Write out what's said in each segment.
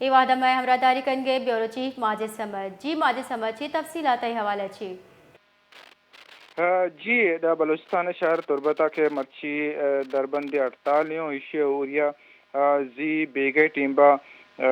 اے وہدا مئے ہمراہداری کنگے بیورو چیف ماجد صمد۔ جی ماجد صمد، چی تفصیلات ء حوالہ چی؟ جی، ادا بلوچستان شہر تربت ء کہ مرچی، ء، دربندی ہڑتال اوں، ایشی ء اوریا، ء، زی بیگہ ٹیمبا، ء،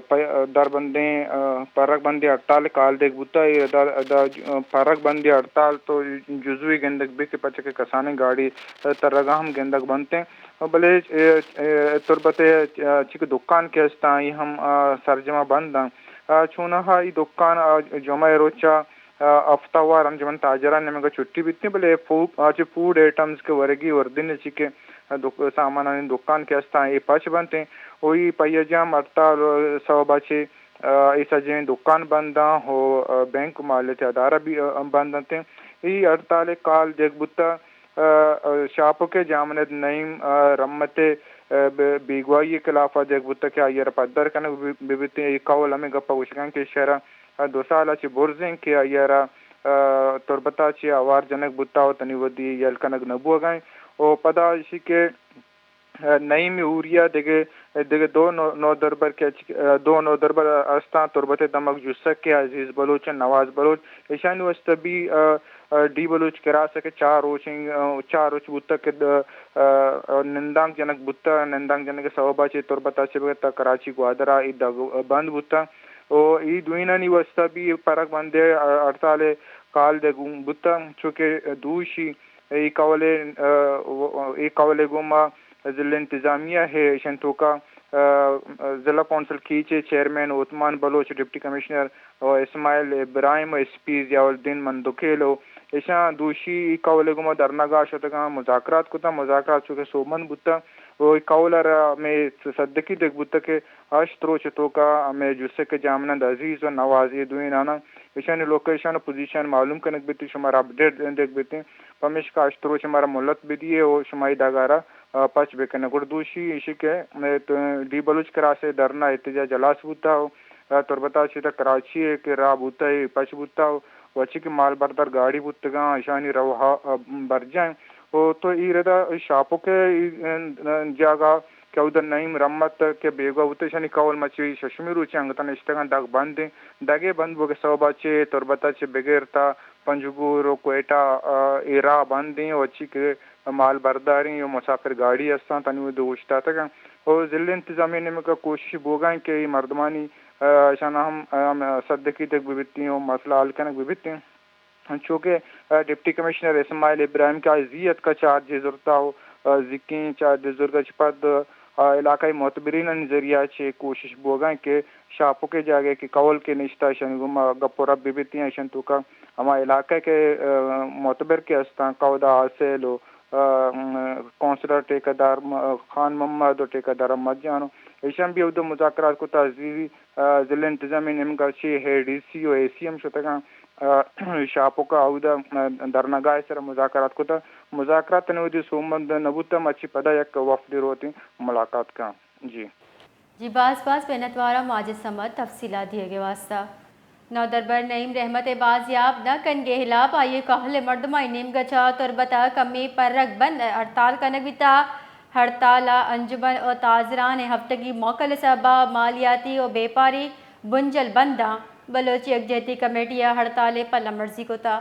پ-، دربندیں، ء، پرگ بندی ہڑتال کال دیگ بوتا۔ اے ادا، ادا ج-، پرگ بندی ہڑتال تو جزوی گندگ بی کہ پچ کہ کسانیں گاڑی، ء، ترگا ہم گندگ بنتیں۔ بلے، ء، ء، تربت ء، ء، چی کہ دکان کہ استاں، آئی ہم، ء، سرجما بند آں۔ ء، چونہا ای دکان، ء، جمعہ روچا، ء، ہفتہ وار انجمن تاجران نیمگا چھٹی بیتیں، بلے فو-، ء، چہ فوڈ آئٹمز کہ ورگی وردن چی کہ، ء، دک-، سامانانی دکان کہ استاں، اے پچ بنتیں۔ او ای پہیہ جام ہڑتال سببا چہ، ء، ای سجیں دکان بنداں، ہو، ء، بینک مالیاتی ادارہ بھی، ء، بند انتیں۔ ای ہڑتال کال دیگ بوتا۔ ء، ء، شاپک ء جامند نعیم، ء، رحمت ء، ء، بے-، بیگواہی ء خلاف ء دیگ بوتگ کہ آئی ء را پدر کنگ بہ، بہ بیتیں۔ اے قول ہمے گپ ء گوشگ ء کہ شہر ء دو سال ء چہ برز انت کہ آئی ء را، ء، تربت ء چہ آوار جنگ بوتگ ء تنی وھدی یل کنگ نہ بوگ ء انت۔ ء پدا ایشی کہ، ء، نعیم اوری ء دگہ، دگہ دو نو-، نودربر کہ اچ-، ء، دو نودربر استاں تربت ء دمگ جسک کہ عزیز بلوچ ء نواز بلوچ، ایشانی واسطہ بھی، ء، ء، ڈی بلوچ کراس ء کہ چار روچ، ء، چار روچ بوتگ کہ، ء، ء، نندانک جنگ بوتگ، نندانک جنگ ء سوب ء چہ تربت ء چہ بگر تا کراچی گوادر ء اے دگ بند بوتگ۔ و اے دوئینانی واسطہ بھی پرک بندے ء ہڑتال ء کال دگ بوتگ، چونکہ دوشی اے قول ء، ء، اے قول ء گوما ضلع انتظامیہ ء ایشانی توکا، ء، ضلع کونسل کیچ ء چیئرمین عثمان بلوچ، ڈپٹی کمشنر و اسماعیل ابراہیم و ایس پی ضیاء الدین مندوخیل و ایشاں دوشی ای قول ء گوما دھرنا گاہ شتگاں، مذاکرات کتاں، مذاکرات چوکہ سوبمند بوتاں و ای قول ء را ہمے صدقی دگ بوتگ کہ ہشت روچ ء توکا ہمے جسک ء جامنند عزیز و نواز اے دوئیناناں ایشانی لوکیشن و پوزیشن معلوم کنگ بیت، شمارا اپڈیٹ دگ بیت، پمیشکا ہشت روچ ء مارا مہلت بدیے و شما ای دگہ را، ء، پچ بکنگ۔ گڑا دوشی ایشی کہ، ء، ڈی بلوچ کراس ء دھرنا احتجاج ہلاس بوتا و ء تربت ء چہ تاں کراچی ء کہ راہ بوتہ ء پچ بوتہ و چی کہ مال بردار گاڑی بوتگاں، اشانی روہ ء برجاہ انت۔ و تو اے ردا شاپک ء جاگہ کہ اود ء نعیم رحمت کہ بیگواہ بوتہ، اشانی قول مچی ششمی روچ انگت نشتگاں، دگ بند انت۔ دگے بند بوگ ء سوب ء چہ تربت ء چہ بگر تا پنجگور و کوئٹہ ء اے راہ بند انت و چی کہ مال برداریں و مسافر گاڑی استاں، تنی اود اوشتاتگ انت۔ و ضلع انتظامیہ نیمگ ء کوشش بوگا انت کہ اے مردمانی، ء، اشانا ہم، ہم صدقی دگ بہ بیتیں و مسئلہ حل کنگ بہ بیتیں۔ چوکہ، ء، ڈپٹی کمشنر اسماعیل ابراہیم کہ آئی زی اتکا چارج زرتا و، ء، زیکیں چارج زرگا چہ پد، ء، علاقائی معتبرینانی ذریعہ چہ کوشش بوگا انت کہ شاپک ء جاگہ کہ قول کہ نشتہ اشانی گوما گپ و رپ بہ بیتیں، اشانی توکا ہما علاقہ کہ، ء، معتبر کہ استاں، قودا حاصل و ء، کونسلر ٹیکہ دار م-، خان محمد و ٹیکہ دار احمد جان و ایشاں بھی اود ء مذاکرات کتا۔ زی-، ء، ضلع انتظامی نیمگا چہ اے ڈی سی و اے سی ہم شتگاں، ء، شاپک ء اود ء دھرناگاہ ء سر ء مذاکرات کتا۔ مذاکرات تنی وھدی سوبمند نہ بوتا، مچی پدا یک وفدے روتیں ملاقات کن۔ جی۔ جی باز باز منتوار آں ماجد صمد تفصیلات دیگ ء واستہ۔ نودربر نعیم رحمت ء بازیاب نہ کنگ ء ہلاپ آئی ء کہل ء مردمانی نیمگ ء چہ تربت ء کمے پرگ بند ء ہڑتال کنگ بیتہ۔ ہڑتال ء انجمن ء تاجران ء ہفتگی موکل ء سبب ء مالیاتی ء بیپاری بنجل بند آں۔ بلوچ یکجہتی کمیٹی ء ہڑتال ء پلہ مرزی کتہ۔